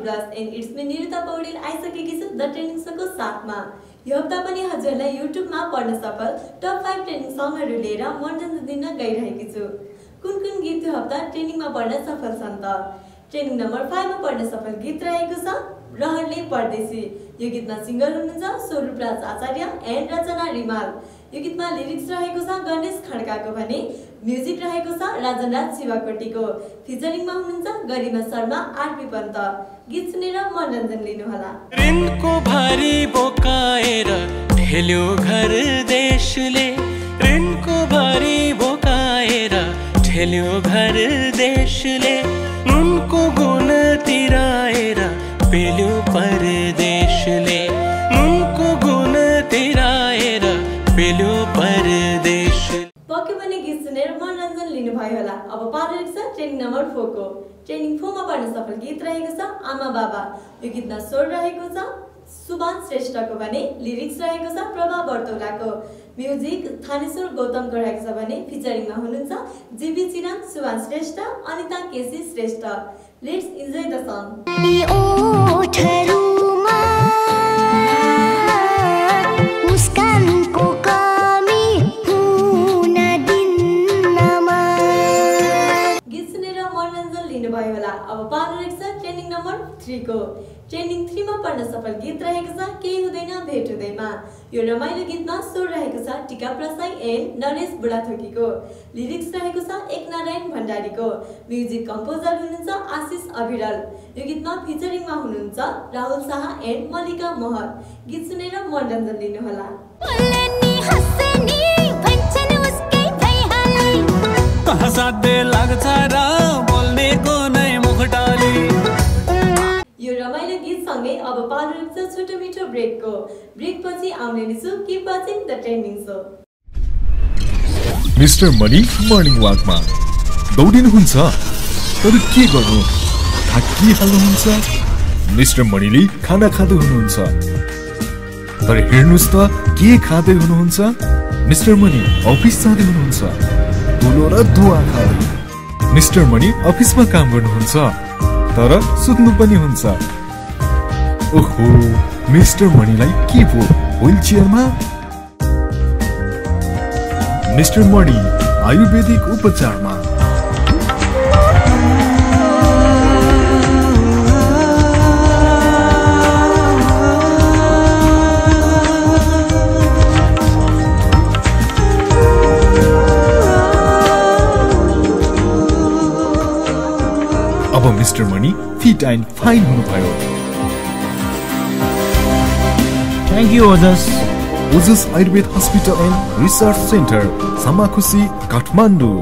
Blast and it's me Niruta Paudel आइसकेकी छु the training शोको साथमा। यो हप्ता पनि हजुरलाई युट्युबमा पढ्न सफल टप 5 ट्रेनिङ सङहरू लिएर मनोरञ्जन दिन गइरहेकी छु। कुन कुन गीत यो हप्ता ट्रेनिङमा पढ्न सफल छन् त? ट्रेनिङ नम्बर 5 मा पढ्न सफल गीत रहेको छ रहरले परदेशी। यो गीतमा सिङ्गर हुनुहुन्छ स्वरूपराज आचार्य एन्ड रचना रिमाल। यो गीतमा लिरिक्स रहेको छ गणेश खड्काको भने म्युजिक रहेको छ राजनराज शिवाकोटीको। फिचरिङमा हुनुहुन्छ गरिमा शर्मा आरपी पन्त। गीत सुनेर मनोरञ्जन लिनुहोला। ऋणको भारी बोकाएर ढेल्यो घर देशले, ऋणको भारी बोकाएर ढेल्यो घर देशले, नुनको गुण तिराएर पेल्यो परदेशले, नुनको गुण तिराएर पेल्यो परदेश। पक्कै पनि गीत सुनेर मनोरञ्जन लिनुभयो होला। अब पालो छ ट्रेनिङ नम्बर 4 को। ट्रेनिङ 4 मा पढ्न सफल गीत रहेको छ आमा बाबा। यो गीतमा स्वर रहेको छ सुभान श्रेष्ठको भने लिरिक्स रहेको छ प्रभा बर्तौलाको। म्युजिक थानेश्वर गौतमको रहेको छ भने फिचरिङमा हुनुहुन्छ जीवी Chiran, Subhan Shrestha, Anita KC Shrestha. Let's enjoy the song. गीत सुनेर मनोरञ्जन लिनुभयो होला। अब पालो छ ट्रेनिङ नम्बर 3 को। ट्रेनिङ 3 मा पढ्न सफल गीत रहेको छ केही हुँदैन भेट हुँदैमा। यो रमाइलो गीतमा स्वर रहेको छ टिका प्रसाई एन्ड नरेश बुढाथोकीको। लिरिक्स रहेको छ एकनारायण भण्डारीको। म्युजिक कम्पोजर हुनुहुन्छ आशिष अभिरल। यो गीतमा फिचरिङमा हुनुहुन्छ राहुल शाह एन्ड मल्लिका महर। गीत सुनेर मनोरञ्जन लिनुहोला। कहाँ साध्य लाग्छ र बोल्नेको नै मुखटाली। यो रमाइलो गीत सँगै अब पालो छ छोटो मिठो ब्रेकको। ब्रेक पछि आउने नै छु keep watching the training show. Mister money morning वाकमा दौडिनुहुन्छ तर के गर्नु थाकिहाल्नुहुन्छ। मिस्टर मनीले खाना खाँदै हुनुहुन्छ तर हेर्नुस् त के खाँदै हुनुहुन्छ। मिस्टर मनी अफिस जाँदै हुनुहुन्छ धुलो र धुवा खाँदै। मिस्टर मनी अफिसमा काम गर्नुहुन्छ तर सुत्नु पनि हुन्छ। ओहो मिस्टर मनीलाई के भो व्हील चेयरमा। मिस्टर मनी आयुर्वेदिक उपचारमा। अब mister Mani fit and fine हुनुभयो। Thank you Ojas. Ojas Ayurveda hospital and research centre Samakhusi Kathmandu.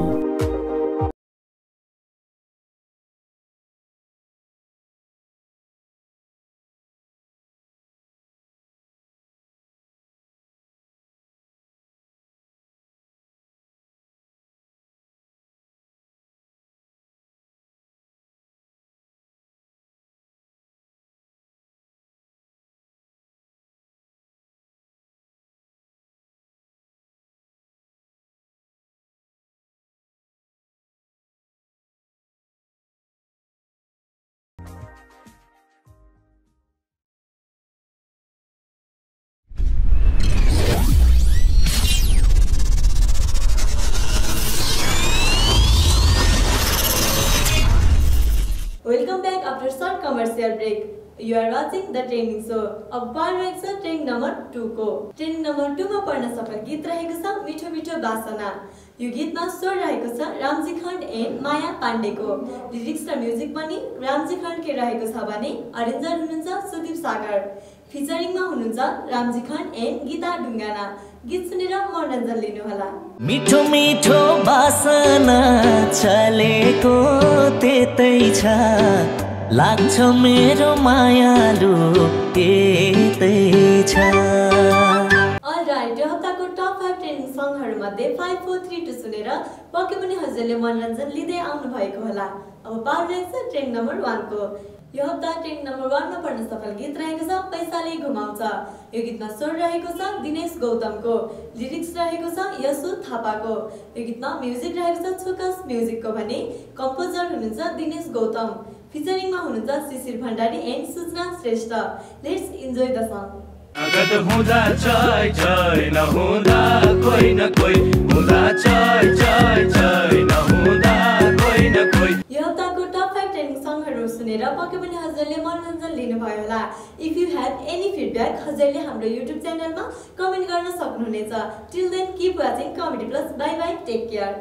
Welcome back after short commercial break. You are watching the training show. अब पालो छ ट्रेनिङ नम्बर 2 को। ट्रेनिङ नम्बर 2 मा पढ्न सफल गीत रहेको छ मिठो मिठो बासना। यो गीतमा स्वर रहेको छ रामजी खण्ड एन्ड माया पाण्डेको। लिरिक्स र म्युजिक पनि रामजी खण्डकै रहेको छ भने अरेन्जर हुनुहुन्छ सुदीप सागर। फिचरिङमा हुनुहुन्छ रामजी खण्ड एन्ड गीता ढुङ्गाना। गीत सुनेर मनोरञ्जन लिनुहोला। मिठो मिठो बासना चलेको त्यतै छ, लाग्छ मेरो मायालु त्यतै छ। अलराइट, यो हप्ताको टप 5 ट्रेनिङ सङहरू मध्ये 5 4 3 2 सुनेर पक्कै पनि हजुरले मनोरञ्जन लिँदै आउनु भएको होला। अब पालो रहेछ ट्रेनिङ नम्बर 1 को। यो हप्ता ट्रेनिङ नम्बर 1 मा पढ्न सफल गीत रहेको छ पैसाले घुमाउँछ। यो गीतमा स्वर रहेको छ दिनेश गौतमको। लिरिक्स रहेको छ यसु थापाको। यो गीतमा म्युजिक रहेको छ छोकस म्युजिकको भने कम्पोजर हुनुहुन्छ दिनेश गौतम। फिचरिङमा हुनुहुन्छ Shishir Bhandari and Sujana Shrestha. Let's enjoy the song. अगत हुँदा चय चय नहुँदा कोही न कोही हुँदा चय चय चय नहुँदा कोही न कोही। यो हप्ताको टप 5 ट्रेन्डिङ सङहरू सुनेर पक्कै पनि हजुरले मनोरञ्जन लिनुभयो होला। If you have any feedback हजुरले हाम्रो युट्युब च्यानलमा कमेन्ट गर्न सक्नुहुनेछ। Till then keep watching comedy plus. Bye bye, take care.